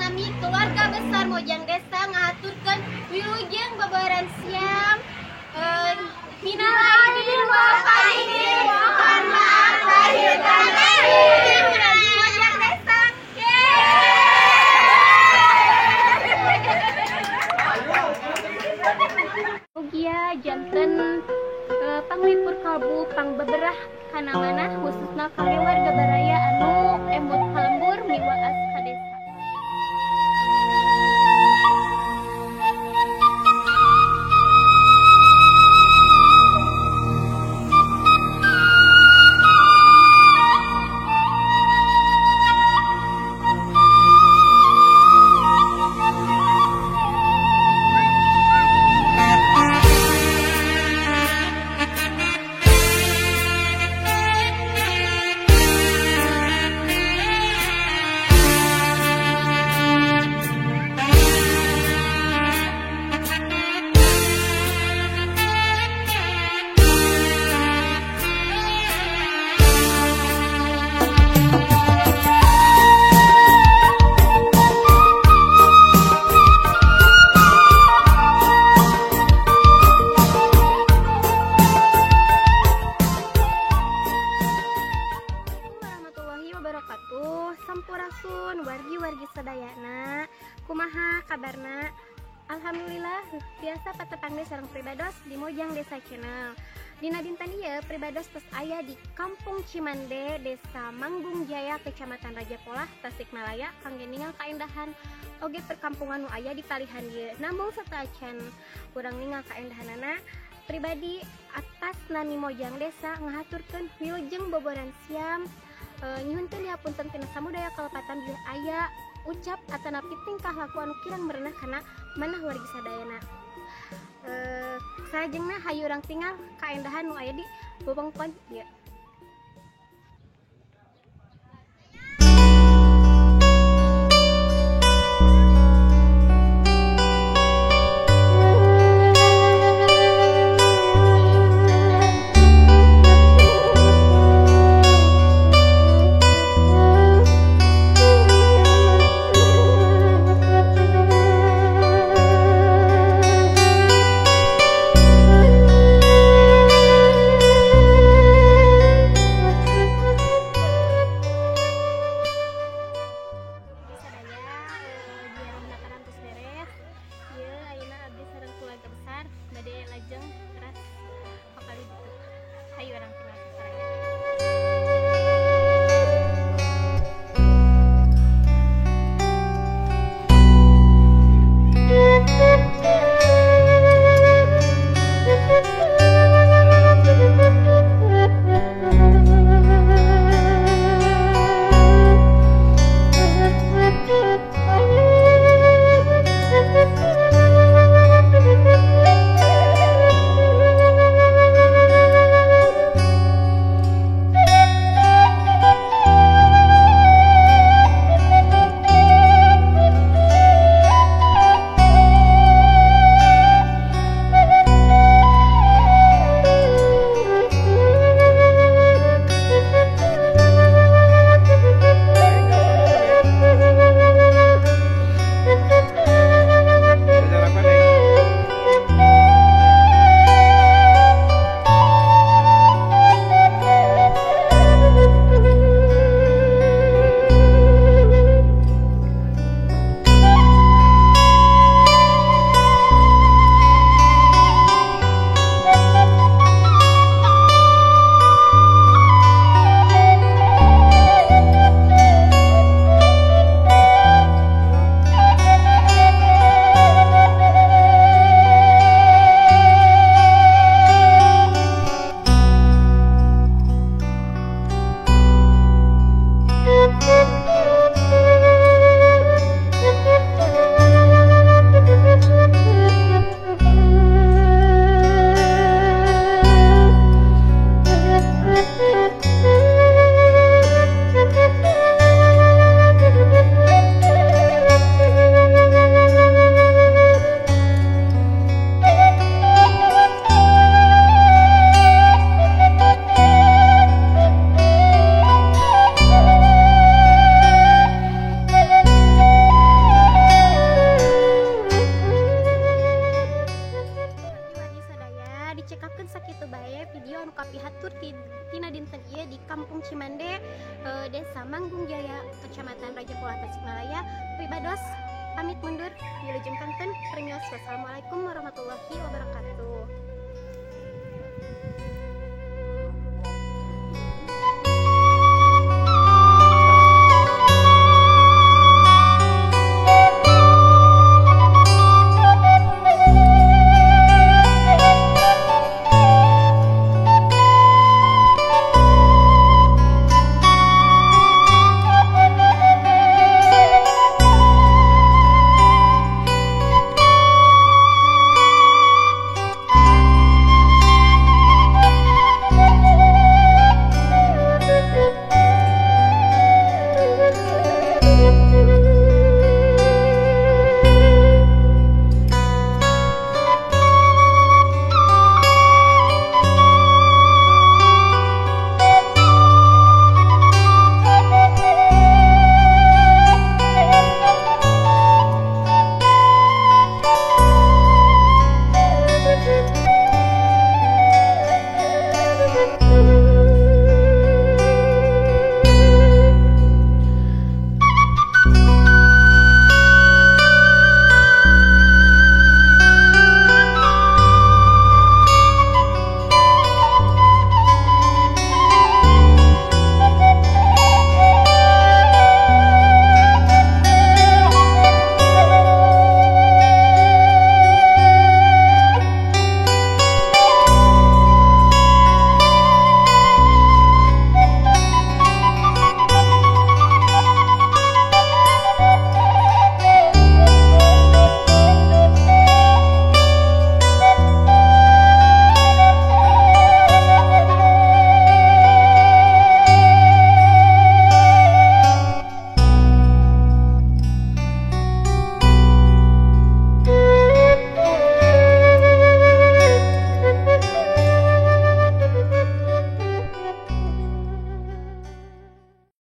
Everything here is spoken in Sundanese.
nami keluarga besar Mojang Desa ngahaturkeun wilujeng babaran siang. Minal aidin wal faizin, mohon maaf lahir dan batin. Mojang Desa. Mugia janten panglipur kalbu pangbeberah kana manah khususna kangge warga baraya anu emut kalembur miwaas ka desa. Sampurasun wargi-wargi sadayana, kumaha kabarna? Alhamdulillah biasa patepang deui sareng pribados di Mojang Desa Channel. Dina dinten ieu pribados tos aya di Kampung Cimande, Desa Manggung Jaya, Kecamatan Rajapolah, Tasikmalaya, kangge ningal kaendahan oge perkampungan nu aya di palihan ieu. Namun sateuacan urang ningal kaendahanana, pribadi atas nami Mojang Desa ngahaturkeun wilujeng boboran siam. Nyuhunkeun dihapunten tina samudaya kalepatan bilih aya ucap atanapi tingkah laku anu kirang merenah kana manah wargi sadayana. Salajengna hayu urang tinggal kaendahan nu aya di wewengkon ieu. Sekolah Tasikmalaya. Pribados pamit mundur, wilujeng kanten, permios, wassalamualaikum warahmatullahi wabarakatuh.